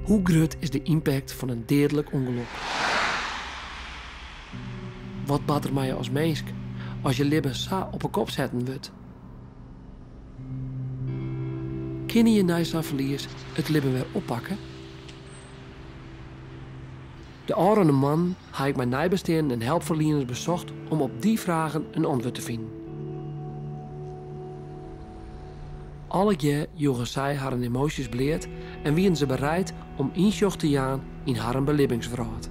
Hoe grut is de ympakt fan in deadlik ûngelok? Wat bart der mei je as minsk as je libben sa op 'e kop setten wurdt? Kinne je nei sa'n ferlies it libben wer oppakke? De ôfrûne moannen ha ik mei neibesteanden en helpferlieners besocht om op dy fragen in antwurd te finen. Allegear joegen sy harren emoasjes bleat en wienen se bereid om ynsjoch te jaan yn harren belibbingswrâld.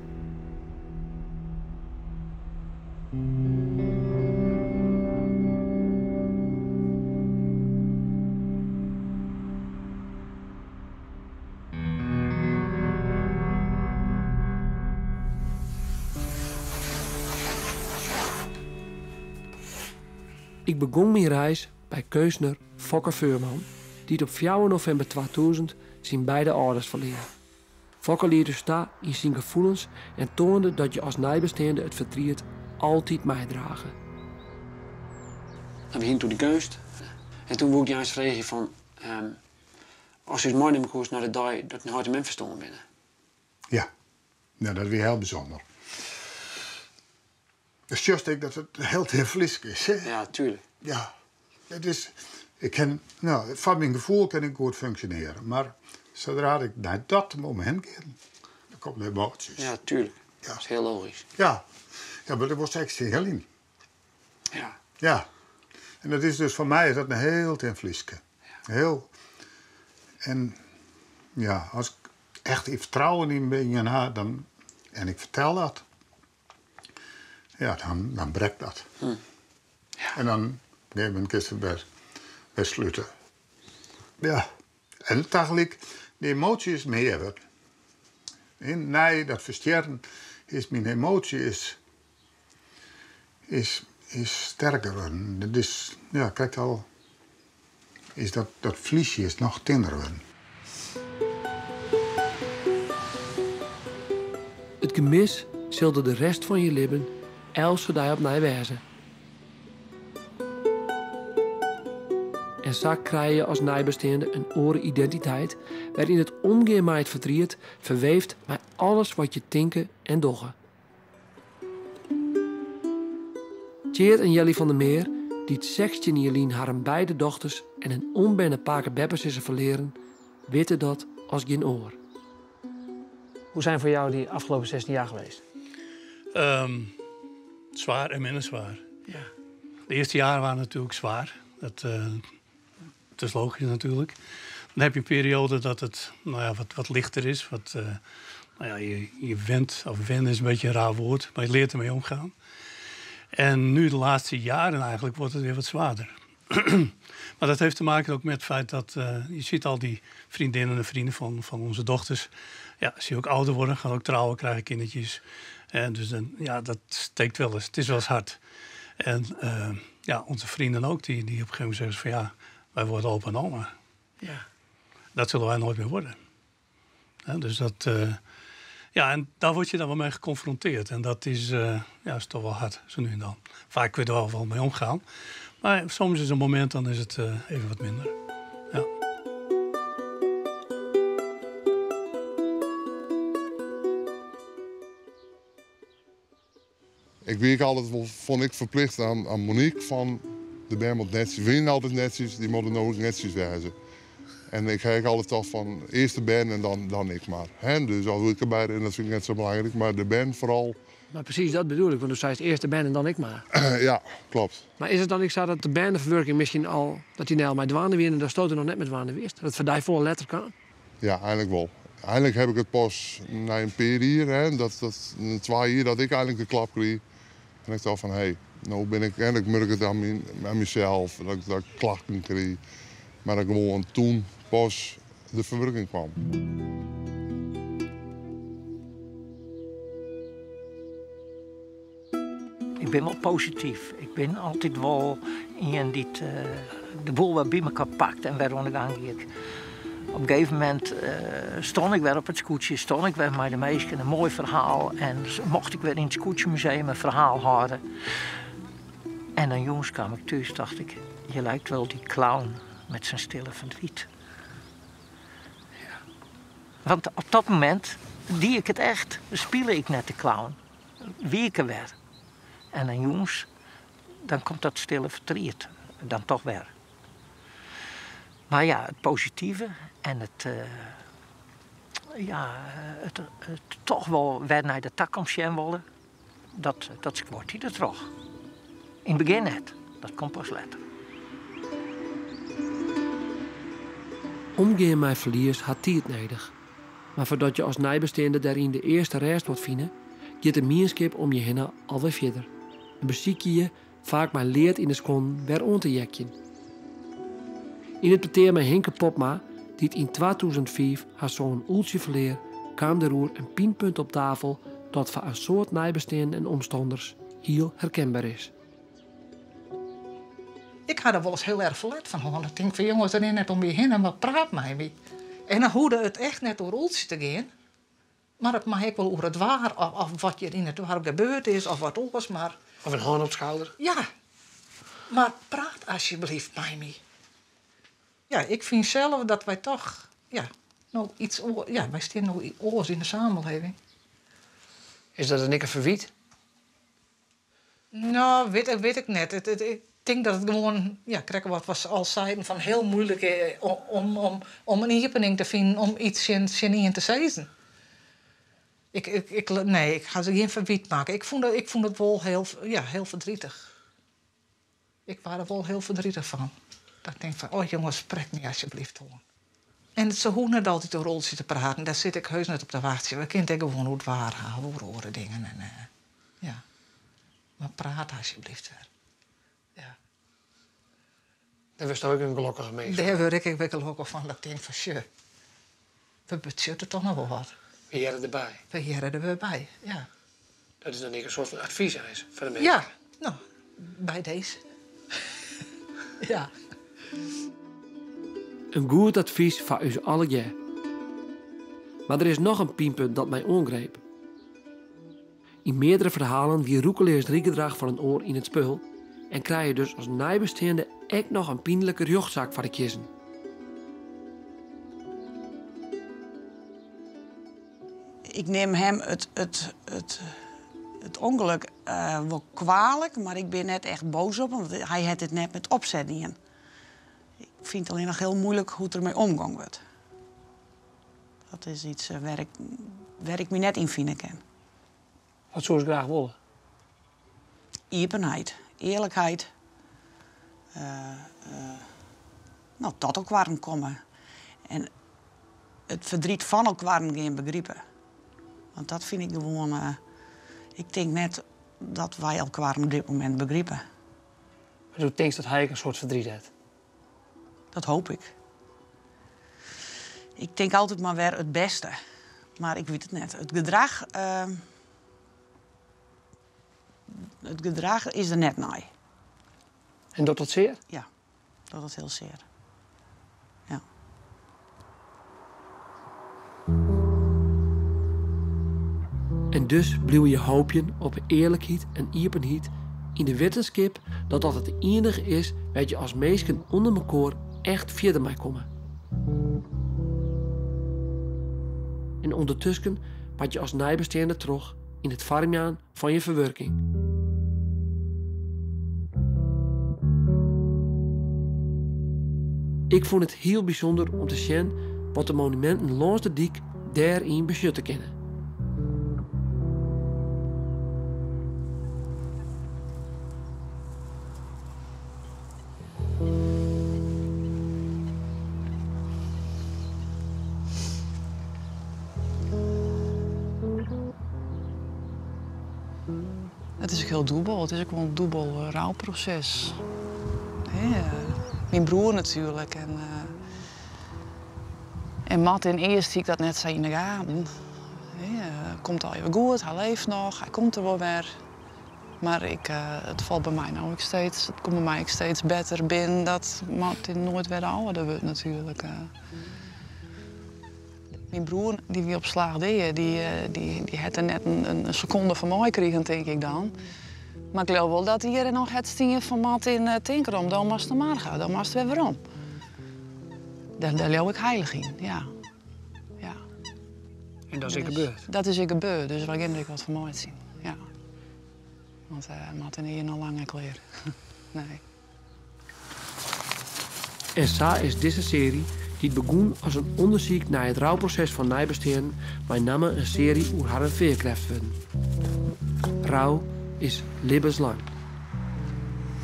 Ik begûn myn reis by keunstner Fokke Veurman, dy't op fjouwer novimber 2000 syn beide âlders ferlear. Fokke liet ús ta yn syn gefoelens en toande dat je as neibesteande it fertriet altyd meidrage. We hiene toen dy keunst en toen woe ik dy eins freegje fan, Ast ús meinimme koest nei de dei dat dyn heit en mem ferstoarn binne. Ja, ja dat wie hiel bysûnder. Sjochst ek dat it hiel tin Frysk is, hè? Ja, tuerlik. Ja, it is, ik kin, no, foar myn gefoel kin ik goed funksjonearje, mar sadree't ik nei dat momint gean, dan komme de emoasjes. Ja, tuerlik. Ja. Dat is hiel logysk. Ja, ja, mar dat was 16 jaar lyn. Ja. Ja. En dat is dus foar my is dat in hiel tin Fryske. Ja. Hiel. En ja, as ik echt fertrouwen yn ien ha, dan, en ik fertel dat, ja, dan, dan brekt dat. Ja. En dan op in gegeven momint kinst it wer, wer slute. Ja. En tagelyk, de emoasje is mear wurden. En nei dat ferstjerren is myn emoasje is, is, is sterker wurden. Dat is, ja, krekt al is dat, dat vliesje is noch tinner wurden. It gemis sil der de rest fan je libben eltse dei opnij wêze. En sa krije je as neibesteande in oare identiteit, wêryn it omgean mei it fertriet ferweeft mei alles wat je tinke en dogge. Tjeerd en Jelly van der Meer, dy't 16 jier lyn harren beide dochters en in ûnberne pake-beppesizzer ferlearen, witte dat as gjin oar. Hoe zijn voor jou die afgelopen 16 jaar geweest? Zwaar en minder zwaar. Ja. De eerste jaren waren natuurlijk zwaar. Dat is logisch natuurlijk. Dan heb je een periode dat het, nou ja, wat lichter is. Wat, nou ja, je went, of wennen is een beetje een raar woord, maar je leert ermee omgaan. En nu de laatste jaren eigenlijk wordt het weer wat zwaarder. Maar dat heeft te maken ook met het feit dat je ziet al die vriendinnen en vrienden van onze dochters. Ja, zie je ook ouder worden, gaan ook trouwen, krijgen kindertjes. En dus dan, ja, dat steekt wel eens. Het is wel eens hard. En ja, onze vrienden ook, die op een gegeven moment zeggen van ja, wij worden opa en oma. Ja. Dat zullen wij nooit meer worden. Hè, dus dat, ja, en daar word je dan wel mee geconfronteerd. En dat ja, is toch wel hard, zo nu en dan. Vaak kun je er wel mee omgaan. Maar soms is een moment, dan is het even wat minder. Ja. Ik wie altijd wel, vond ik verplicht aan Monique van de bern moet netjes, we zijn altijd netjes, die moeten ook netjes wezen. En ik krijg altijd toch van eerst de band en dan ik maar. Hè? Dus al wil ik erbij, en dat vind ik net zo belangrijk, maar de band vooral. Maar precies dat bedoel ik, want du zei eerst de band en dan ik maar. Ja, klopt. Maar is het dan ik zei dat de bandverwerking misschien al, dat die nou met dwaande weer en daar stoot er nog net met dwaande wist? Dat het voor die volle letter kan? Ja, eigenlijk wel. Eigenlijk heb ik het pas na een paar jaar, hè, dat, na 2 jaar dat ik eigenlijk de klap kreeg. En ik dacht van, hé, hey, nou ben ik, en ik merk het aan mezelf, dat ik klachten kreeg. Maar dat gewoon toen pas de verwerking kwam. Ik ben wel positief. Ik ben altijd wel iemand die de boel wat bij elkaar pakt en weer aan de gang gaat. Op een gegeven moment stond ik weer op het scootje, stond ik weer met de meisje, een mooi verhaal. En mocht ik weer in het scootjemuseum een verhaal houden. En dan jongens kwam ik thuis, dacht ik, je lijkt wel die clown met zijn stille verdriet. Ja. Want op dat momint die ik it echt, spile ik net de clown, wie ik der wer. En dan jûns, dan komt dat stille fertriet dan toch wer. Mar ja, it positive en it, ja, it toch wol wer nei de takomst sjen wolle, dat, dat skuort dy dertroch. Yn it begjin net, dat komt pas letter. Omgean mei ferlies hat tiid nedich. Mar foardat je as neibesteande dêryn de earste rêst wat fine, giet de mienskip om je hinne alwer fierder en besykje je, faak mei lead yn de skuon, wer oan te heakjen. Yn it petear mei Hinke Popma, dy't yn 2005 har soan Oeltsje ferlear, kaam dêroer in pynpunt op tafel dat foar in soad neibesteanden en omstanners hiel herkenber is. Ik ha der wolris hiel erch ferlet fan hân. Ik tink fan jonges, rin net om my hinne, mar praat mei my. En dan hoegde it echt net oer Oeltsje te gean, mar it mei ek wol oer it waar of wat hjir yn it doarp gebeurd is of wat oars. Mar Of in hân op 't skouder. Ja, mar praat asjebleaft mei my. Ja, ik fyn sels dat wy toch, ja, no iets oars, ja, wy stean no oars yn de samenleving. Is dat dan ek in ferwyt? No, wit, wit ik net. It, it, ik tink dat it gewoan, ja, krekt wat we al seiden, fan hiel muoilik is om, om, om in iepening te finen om iets tsjin, tsjin ien te sizzen. Ik, ik, ik, nee, ik ha se gjin ferwyt makke. Ik fûn, ik fûn it wol hiel, ja, hiel verdrietig. Ik waard der wol hiel verdrietig fan. Dat ik tink fan, oh jonges, sprek my asjebleaft oan. En se hoege net altyd oer Oeltsje te praten, dêr sit ik heus net op te wachtsjen. We kinne it ek gewoan oer it waar hawwe, oer oare dingen. En, ja. Mar praat asjebleaft wer. Ja. Dêr wurdst ek in gelokkige mins fan. Dêr wurd ik ek wer gelokkich fan, dat ik tink fan sjoch, we betsjutte toch noch wol wat. We hearre derby. We hearre der wer by, ja. Dat is dan ek in soart fan advys eins foar de minsken. Ja, no, by dizze. Ja. In goed advys foar ús allegear. Mar der is noch in pynpunt dat my oangreep. Yn meardere ferhalen wie roekeleas rydgedrach fan in oar yn it spul en krije je dus as neibesteande ek noch in pynlike rjochtsaak foar de kiezzen. Ik nim him it, it, it, it ûngelok wol kwalik, mar ik bin net echt boas op him, want hy hat it net met opset dien. Ik fyn it allinnich hiel muoilik hoe't der mei omgong wurdt. Dat is iets wêr ik, wêr ik my net yn fine kin. Wat soest graach wolle? Iepenheid, earlikheid. No, tot elkoar komme. En it ferdriet fan elkoar gean begripe. Want dat fyn ik gewoan. Ik tink net dat wy elkoar op dit momint begripe. Mar do tinkst dat hy ek in soart ferdriet hat? Dat hoopje ik. Ik tink altyd mar wer it bêste, mar ik wit it net. It gedrach, it gedrach is der net nei. En docht dat sear? Ja, docht dat hiel sear. Ja. En dus bliuwe je hoopjen op earlikheid en iepenheid yn de wittenskip dat dat it iennige is wêr't je as minsken ûnder mekoar echt fierder mei komme. En ûndertusken moat je as neibesteande troch yn it foarmjaan fan je ferwurking. Ik fûn it hiel bysûnder om te sjen wat de monuminten lâns de dyk dêryn besjutte kinne. It is ek hiel dûbel. It is ek wol in dûbel rouproses. Myn broer natuerlik. En, en Martin earst hie ik dat net sa yn de gaten. Komt allegear goed, hy leeft noch, hy komt der wol wer. Mar ik, it falt by my no ek steeds, it komt by my ek steeds better binnen dat Martin noait wer de âlde wurdt natuerlik. Myn broer dy wie op slach dea, dy, dy, dy hat der net in sekonde fan meikrigen, tink ik dan. Mar ik leau wol dat hjir noch het stien fan Martin, tink derom, do moatst nei Marga, do moatst wer werom. Dêr, dêr leau ik heilich yn, ja. Ja. En dat is ek Dus gebeurd. Dat is ek gebeurd, dus wy gean der ek wat fan meitsjen. Ja. Want uh, Martin is noch lang net klear. Nee. En sa is dizze searje, dy't begûn as in ûndersyk nei it rouproses fan neibesteanden, mei namme in searje oer harren fearkrêft wurden. Rou is libbenslang.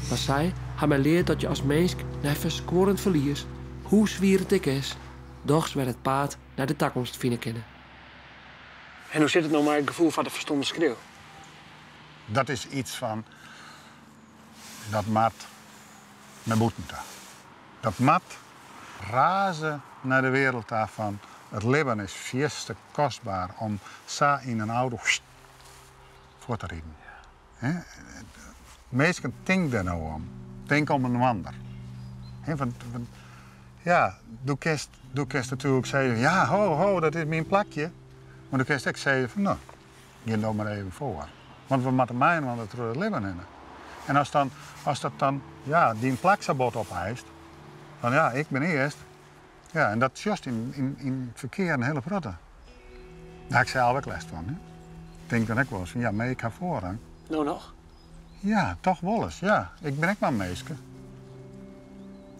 Mar sy ha my leard dat je as minsk nei ferskuorrend ferlies, hoe swier it ek is, dochs wer it paad nei de takomst fine kinne. En hoe sit it no mei it gefoel foar de ferstomme skreau? Dat is iets fan dat moat nei bûten ta. Dat moat raze nei de wereld ta fan it libben is fierste kostber om sa yn in auto fuort te riden. Minsken, tink dêr no om. Tink om in ander. Want, ja, do kinst, do kinst natuerlik sizze, ja, ho, ho, dat is myn plakje. Mar do kinst ek sizze fan, no, gean no mar even foar. Want we moatte mei-inoar troch it libben hinne. En as, dan, as dat dan, ja, dyn plak sa bot opeist, dan ja, ik bin earst. Ja, en dat sjochst yn it ferkear in hiele protte. Dêr ha ik sels ek lêst fan. Hè. Ik tink dan ek wolris fan, ja, mar ik ha foarrang. No noch? Ja, toch wolris, ja. Ik bin ek mar in minske.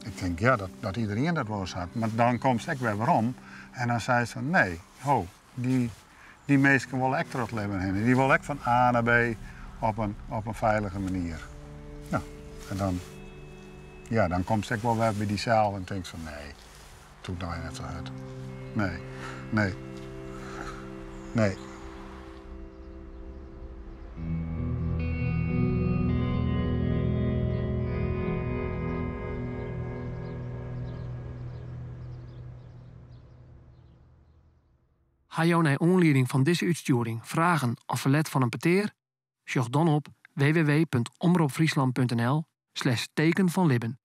Ik tink, ja, dat iderien dat wolris hat. Mar dan komst ek wer werom en dan seist fan, nee, ho, dy minsken wolle ek troch it libben hinne. Dy wolle ek fan A nei B op in feilige manier. Ja, en dan, ja, dan komst ek wol wer by dysels en tinkst fan, nee, it hoecht no net sa hurd. Nee, nee, nee. Ha jo nei oanlieding fan dizze útstjoering fragen of ferlet fan in petear? Sjoch dan op www.omropfryslan.nl/tekenfanlibben.